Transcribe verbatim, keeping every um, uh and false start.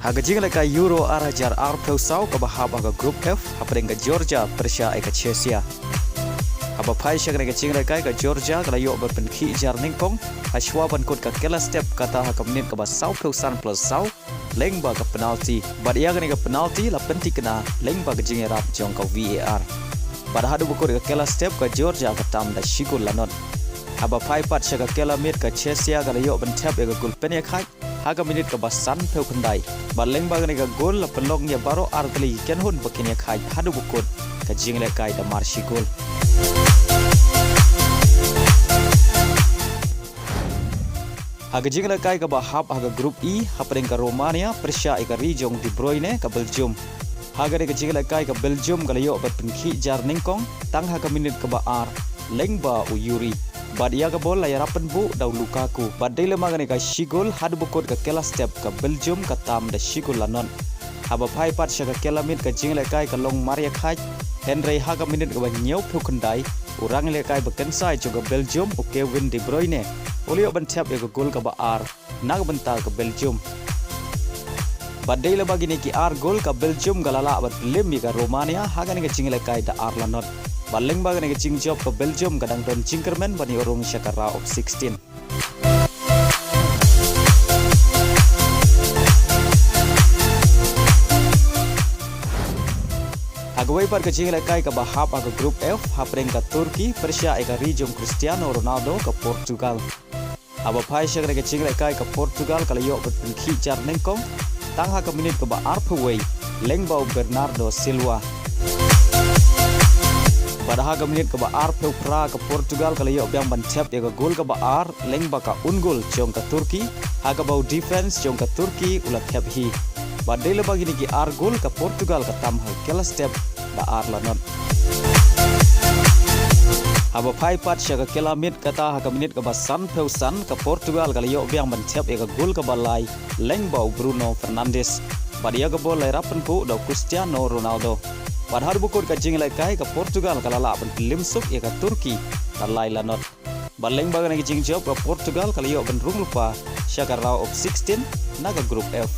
Ha ka jinglehkai Euro ar hajar arphew saw kaba hap ha ka Group F, hapdeng ka Georgia pyrshah ïa ka Czechia. Haba phai sha kane ka jinglehkai, ka Georgia ka la ïoh ban pynkhih jar nyngkong hashwa ban kut ka kylla step, kata ha ka minit kaba sawphew san plus saw, lyngba ka penalty. Bad ïa kane ka penalty la pynthikna lyngba ka jingïarap jong ka VAR. Bad haduh ba kut ka kylla step, ka Georgia ka tam da shi gol lanot. Haba phai pat sha ka kylla miet, ka Czechia ka la ïoh ban thep ïa ka gol pynïakhaid ha ka minit kaba sanphew khyndai. Bad lyngba kane ka gol la pynlong ïa baroh artylli ki kynhun ba kin ïakhaid haduh ba kut ka jinglehkai da mar shi gol. Ha ka jinglehkai kaba hap ha ka Group E, hapdeng ka Romania pyrshah ïa ka ri jong De Bruyne, ka Belgium. Ha kane ka jinglehkai, ka Belgium ka la ïoh ban pynkhih jar nyngkong tang ha ka minit kaba ar, lyngba u Yuri. Bad ïa ka bol la ïarap pynbuh da u Lukaku. Bad dei lyngba kane ka shi gol haduh ba kut ka kylla step, ka Belgium ka tam da shi gol lanot. Haba phai pat sha ka kylla miet, ka jinglehkai ka long mar ïakhaid, hynrei ha ka minit kaba hynñiewphew khyndai, u rangïalehkai ba kynsai jong ka Belgium, u Kevin De Bruyne, u la ïoh ban thep ïa ka gol kaba ar na ka bynta ka Belgium. Bad dei lyngba kine ki ar gol, ka Belgium ka la lah ban pynlem ïa ka Romania ha kane ka jinglehkai da ar lanot. Bad lyngba kane ka jingjop, ka Belgium ka dang don jingkyrmen ban ïoh rung sha ka round of sixteen. Ha kawei pat ka jinglehkai kaba hap ha ka Group F, hapdeng ka Turkey pyrshah ïa ka ri jong Cristiano Ronaldo, ka Portugal. Haba phai sha kane ka jinglehkai, ka Portugal ka la ïoh ban pynkhih jar nyngkong tang ha ka minit kaba arphew wei, lyngba u Bernardo Silva. Bad ha ka minit kaba arphew phra, ka Portugal ka la ïoh biang ban thep ïa ka gol kaba ar, lyngba ka own goal jong ka Turkey, ha kaba u defense jong ka Turkey u la thep hi. Bad dei lyngba kine ki ar gol, ka Portugal ka tam ha ka kylla step da ar lanot. Haba phai pat sha ka kylla miet, kata ha ka minit kaba sanphew san, ka Portugal ka la ïoh biang ban thep ïa ka gol kaba lai, lyngba u Bruno Fernandes. Bad ïa ka bol la ïarap pynbuh da u Cristiano Ronaldo. Bad haduh ba kut ka jinglehkai, ka Portugal ka la lah ban pynlem suk ïa ka Turkey da lai lanot. Bad lyngba kane ka jingjop, ka Portugal ka la ïoh ban rung lypa sha ka round of sixteen na ka Group F.